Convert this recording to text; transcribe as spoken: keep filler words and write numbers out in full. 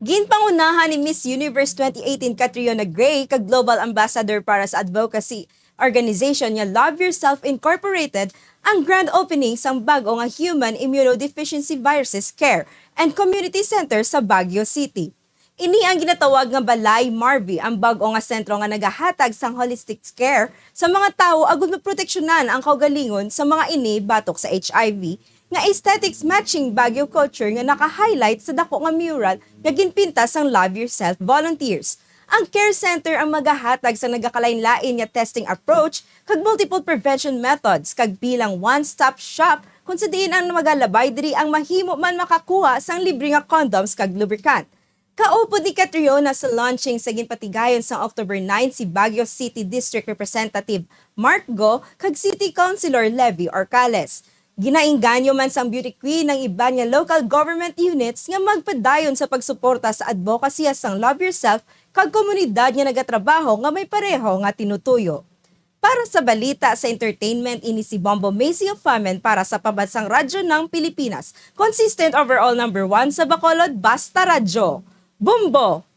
Ginpangunahan ni Miss Universe twenty eighteen Catriona Gray kag Global Ambassador para sa Advocacy Organization nga Love Yourself Incorporated ang grand opening sang bag-o nga Human Immunodeficiency Viruses Care and Community Center sa Baguio City. Ini ang ginatawag nga Balay Marvi, ang bag-o nga sentro nga nagahatag sang holistic care sa mga tawo agud maproteksyonan ang kaugalingon sa mga ini batok sa H I V, nga aesthetics matching Baguio culture nga naka-highlight sa dako nga mural nga ginpinta sang Love Yourself volunteers. Ang care center ang magahatag sa nagakalain-lain nga testing approach kag multiple prevention methods, kag bilang one-stop shop, kung sa diin ang magalabay diri ang mahimo man makakuha sang libre nga condoms kag lubricant. Kaupod ni Catriona sa launching sa ginpatigayon sang October nine si Baguio City District Representative Mark Go kag City Councilor Levy Orcales. Ginainganyo man sang beauty queen ang iban nga local government units nga magpadayon sa pagsuporta sa adbokasya sang Love Yourself kag komunidad nga nagatrabaho nga may pareho nga tinutuyo. Para sa balita sa entertainment, ini si Bombo Macy Ofamen para sa Pambansang Radyo ng Pilipinas, consistent overall number one sa Bacolod, Basta Radyo. Bombo!